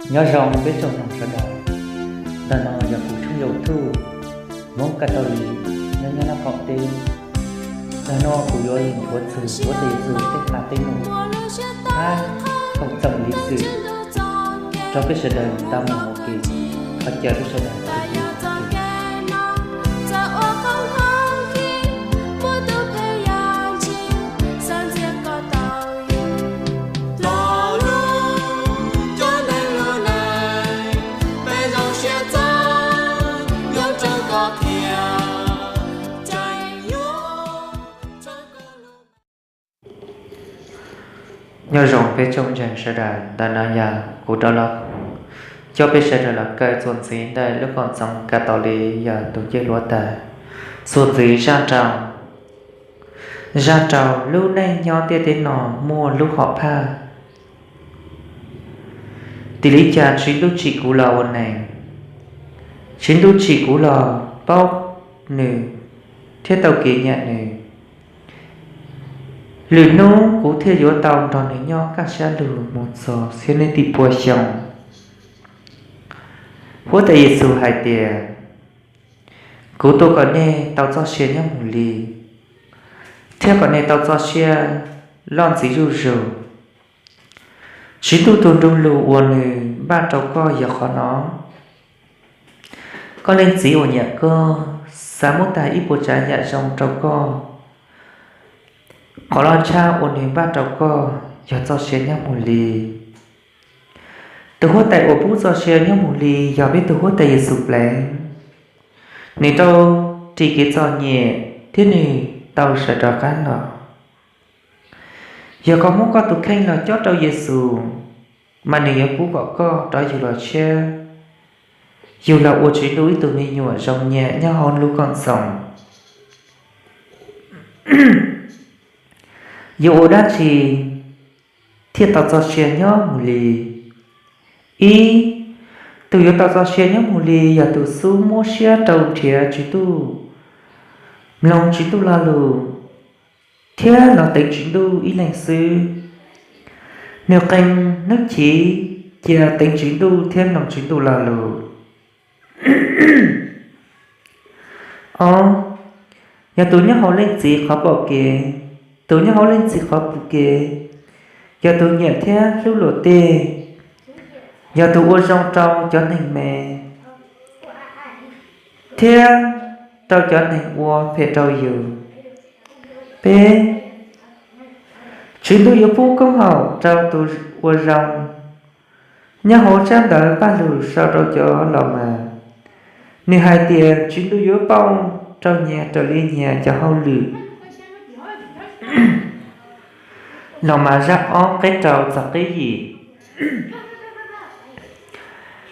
Nyob zoo peb tsoom mloog sawv daws, ntawm no yog kuv tshooj YouTube Hmoob Ka Tau Li nyob nyob Nab Qaum teb. Ntawm no kuv yuav los nthuav txog huab tais Yexus tej qab tej num hab txog li xwm rau peb sawv daws tau mloog ua ke. Thov caw peb sawv daws Nyob zoo peb tsoom ntseeg sawv daws, ntawm no yog kuv rov los coj peb sawv daws los kawm txuas ntxiv ntawm lub Koom Txoos Ka Tau Li, yog tus ncej hluav taws, txuas ntxiv zaj rau, zaj rau lub neej nyob ntiaj teb no muaj lub hom phaj. Tim li cas Tswv Ntuj tsim kuv los ua neeg, Tswv Ntuj tsim kuv los paub nws thiab tau kev nyiam nws. Lwm hnub kuv thiaj yuav tau nrog nws nyob kaj siab lug mus txog txhiab nees tib puas xyoo. Huab tais Yexus hais tias, kuv tuaj kom nej tau txoj sia nyob mus li, thiab kom nej tau txoj sia loj ntxiv zuj zus. Tswv Ntuj tus nrug lug uas nws npaj rau koj yog qhov no: koj leej txiv uas nyiam koj xav muab tag ib puas tsav yam zoo rau koj. Qhov loj tshaj uas nws npaj rau koj yog txoj sia nyob mus li. Tus huab tais uas pub txoj sia nyob mus li yog peb tus Huab Tais Yexus Pleev. Nws tau ris kev txom nyem thiab nws tau sawv rov qab los. Yog koj muab koj tus kheej los cob rau Yexus, mas nws yuav pub kom koj rov yug los tshiab, yug los ua Tswv Ntuj ib tug me nyuam zoo nyiam nyob hauv lub Koom Txoos. Yuav ua dab tsi thiaj tau txoj sia nyob mus li? Ib, tus yuav tau txoj sia nyob mus li yog tus xub muab siab rau nrhiav Tswv Ntuj, mloog Tswv Ntuj lo lus, thiab los teev Tswv Ntuj ib leeg xwb. Nws qee hnub chiv cia teev Tswv Ntuj thiab mloog Tswv Ntuj lo lus. Ob, yog tus nyob hauv Leej Txiv qhov pom kev. Tus nyob hauv Leej Txiv qhov pom kev yog tus nyiam thiab hlub luag tej, yog tus ua zoo rau cov neeg me, thiab rau cov neeg ua phem rau yus. Peb, Tswv Ntuj yuav pub koob haum rau tus ua zoo. Nyob hauv tsab ntawv Paj Lug sau rau cov Los Mas, nws hais tias Tswv Ntuj yuav pauj rau nyias raws li nyias cov hauj lwm. Los Mas zaj ob nqe rau txog nqe yim.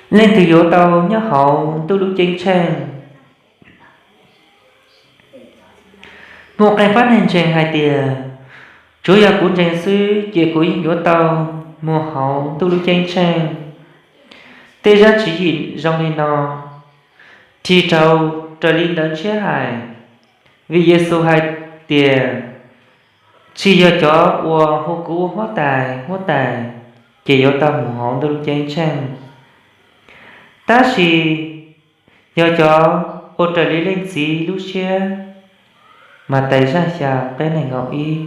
Leej twg yuav tau nyob hauv Ntuj lub Ceeb Tsheej? Muaj qee pab neeg ntseeg hais tias, tsuav yog kuv ntseeg xwb ces kuv yeej yuav tau mus hauv Ntuj lub Ceeb Tsheej. Tej zaj tswv yim zoo li no, tsis raug raws li Ntawv Ntshiab hais, vim Yexus hais tias, tsis yog cov uas hu kuv ua Huab Tais, Huab Tais, ces yuav tau mus hauv Ntuj lub Ceeb Tsheej, tab sis yog cov ua raws li Leej Txiv lub siab. Mathais zaj xya nqe nees nkaum ib.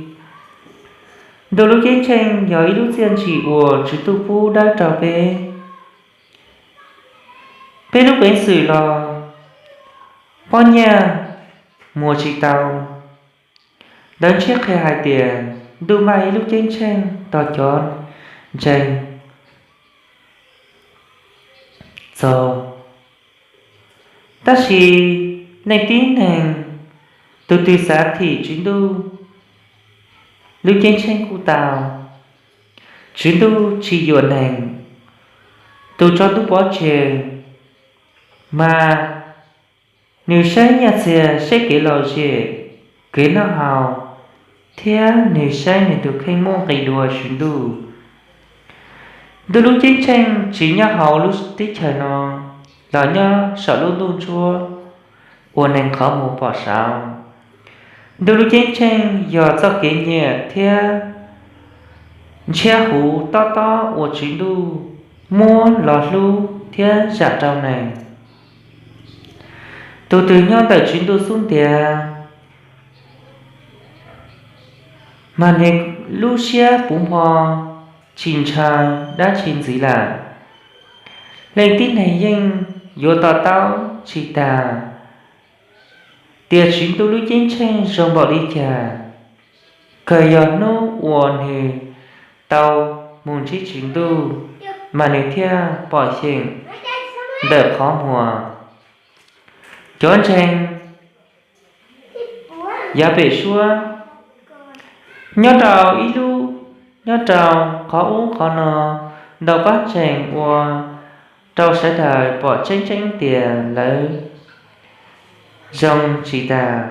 Ntuj lub Ceeb Tsheej yog ib lub txiaj ntsim uas Tswv Ntuj pub dawb rau peb. Peb lub peev xwm los poob nyiaj muag tsis tau. Ntawv Ntshiab qhia hais tias Ntuj npaj ib lub Ceeb Tsheej rau cov ntseeg txaus. Tab sis leej tib neeg, tus twg xav thim Tswv Ntuj lub Ceeb Tsheej kuj tau. Tswv Ntuj tsis yuam neeg, tus tso ntuj pov tseg, mas nws saib nyiaj txiag, saib kev lom zem, kev noj haus, thiab nws saib nws tus kheej muaj nqis dua Tswv Ntuj. Ntuj lub Ceeb Tsheej tsis nyob hauv lub teb chaws no los nyob saum lub ntuj ntsuab uas neeg qhov muag pom saud. Ntuj lub Ceeb Tsheej yog txoj kev nyiam thiab ntshiab huv tob tob uas Tswv Ntuj muab los hlub thiab zam rau neeg. Tus twg nyob ntawm Tswv Ntuj xub ntiag, mas nws lub siab puv hmo tsis ntshaw dab tsi ntxiv lawm. Leej tib neeg yeej yuav to taub tsis tas tias Tswv Ntuj lub ceeb tsheej zoo npaum li cas. Kawg yog hnub uas nws tau mus ntsib Tswv Ntuj, mas nws thiaj pom xyeem ntawm qhov muag. Cov ntseeg yav pem suab nyob rau ib lub, nyob rau qhov ub qhov no, ntau pab ntseeg ua rau sawv daws pom tseeb tseeb tias lawv zoo tsis tas,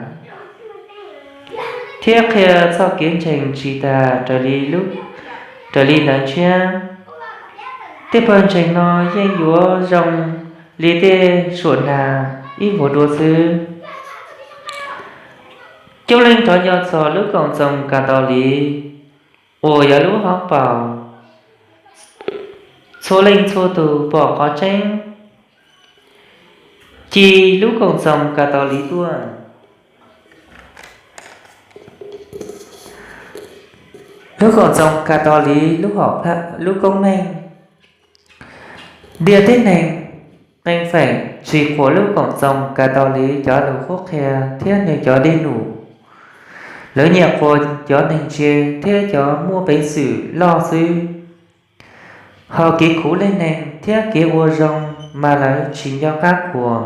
thiab qhia txoj kev ntseeg tsis tas raws li ntawd ntshiab. Tej pawg ntseeg no yeej yuav zoo li tej suam nag ib vuag dua xwb. Coob leej rov nco txog lub Koom Txoos Kav Tos Liv uas yog lub hauv paus txhua leej txhua tus pom qhov tseeb, ci lub Koom Txoos Kav Tos Liv tuaj. Lub Koom Txoos Kav Tos Liv lub koob meej, ntiaj teb neeg qee feem tsis qhuas lub Koom Txoos Kav Tos Liv cov lus qhuab qhia thiab nws cov dej num. Lawv nyiam qhuas cov neeg ntse thiab cov muaj peev xwm loj xwb, ho kev khuv leej neeg thiab kev ua zoo mas lawv tsis nco qab qhuas.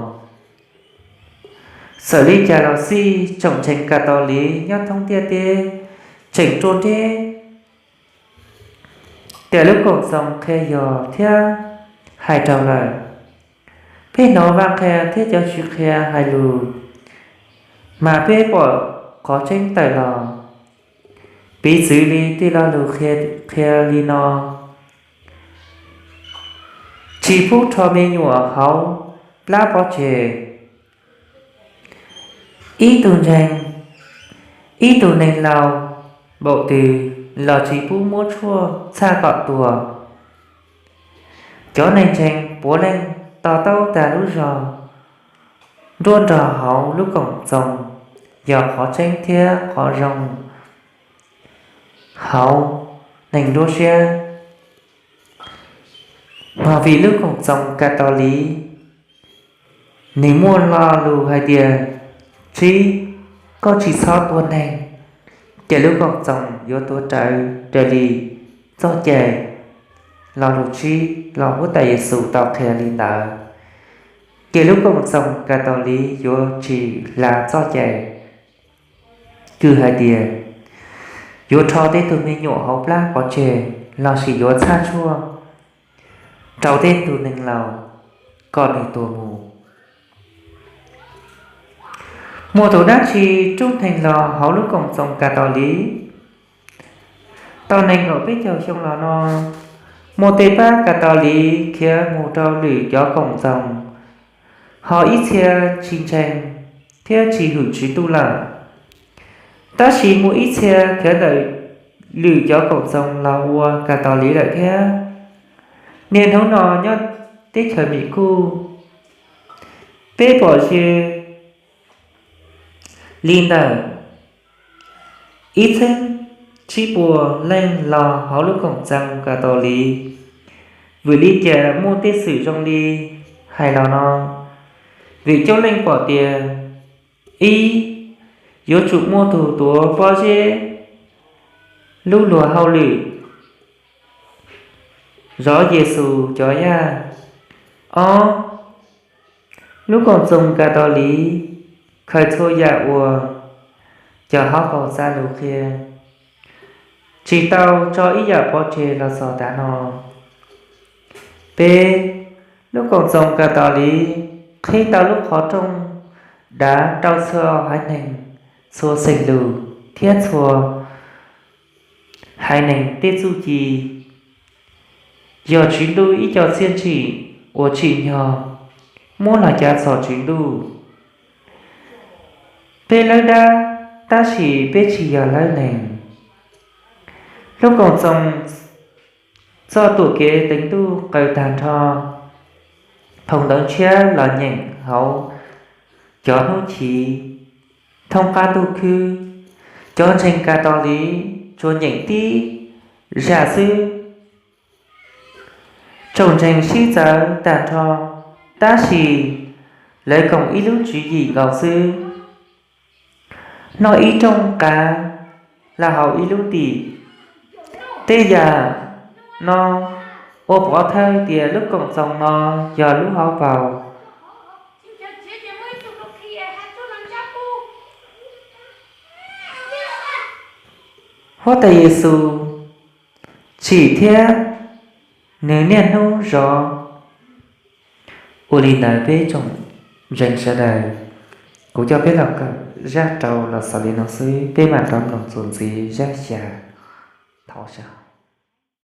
Txawm li cas los xij, tsoom ntseeg Kav Tos Liv nyob thoob ntiaj teb tseem ruaj nreb tias lub Koom Txoos qhia yog thiab hais raug lawm. Peb hnov vaj qhia thiab cov tswv qhia hais lus, mas peb pom qhov tseeb tawm los. Piv txwv li tej lo lus qhia li no: Tsis pub rho me nyuam hauv plab pov tseg. Ib tug ntseeg, ib tug neeg laus npaum twg los tsis pub muab tshuaj txhaj kom tuag. Cov neeg ntseeg puav leej to taub tas lub zog nruab nrog hauv lub Koom Txoos yog qhov tseeb thiab qhov zoo hauv neeg nruab siab. Mas vim lub Koom Txoos Kav Tos Liv nws muaj lo lus hais tias, tsib, koj tsis txhob tua neeg, ces lub Koom Txoos yuav tuav rawv raws li txoj cai. Lo lus tsib los Huab Tais Yes Xus tau qhia li ntawd, ces lub Koom Txoos Kav Tos Liv yuav tsis hla txoj cai, kws hais tias yuav rho tej tug me nyuam hauv plab pov tseg lossis yuav txhaj tshuaj rau tej tug neeg laus kom nws tuag mus. Muaj tus dab tsi rub neeg los hauv lub Koom Txoos Kav Tos Liv? Tau nees nkaum peb caug xyoo los no, muaj tej pab Kav Tos Liv khiav mus rau lwm cov Koom Txoos, ho ib txhia tsis ntseeg thiab tsis hwm Tswv Ntuj lawm. Tab sis muaj ib txhia khiav ntawm lwm cov Koom Txoos los ua Kav Tos Liv lawm thiab. Niaj hnub no nyob teb chaws Mis Kuj, peb pom ze li ntawm ib txheeb tsib puas leej los hauv lub Koom Txoos Kav Tos Liv. Vim li cas muaj tej xwm zoo li hais los no? Vim coob leej pom tias, ib, yuav tsum muaj tus tuav pob zeb lub luag hauj lwm, zov Yes Xus cov yaj. Ob, lub Koom Txoos Kav Tos Liv khaws txhua yam uas cov hauv paus xa lus qhia, tsis tau tso ib yam pov tseg los txog tav no. Peb, lub Koom Txoos Kav Tos Liv qhib tau lub qhov rooj dav rau txhua haiv neeg, txhua xeem lus thiab txhua haiv neeg tej txuj ci. Yog Tswv Ntuj ib co txiaj ntsim uas tsim nyog muab los cav txog Tswv Ntuj. Peb lawb dab, tab sis peb tsis yog lawb neeg. Lub Koom Txoos Txoj tuam kev teev ntuj qaws tag nrho, phoo ntawv ntshiab los nyeem hauv cov hnub chiv, thooj qab ntuj khwb. Cov ntseeg Kav Tos Liv tsuas nyeem tib zaj xwb. Tsoom ntseeg sib txawv tag nrho, tab sis lawv koom ib lub tswv yim nkaus xwb. Noj ib rooj qav, hla hauv ib lub ntim. Tej yam no ua pov thawj tias lub Koom Txoos no yog lub hauv paus. Huab Tais Yes Xus tsim thiab nws niaj hnub zov. Ua li ntawd peb tsoom ntseeg sawv daws, kuv coj peb los kawm zaj rau los xaus li no xwb, peb mam rov mloog txuas ntxiv zaj xya. Thov sawv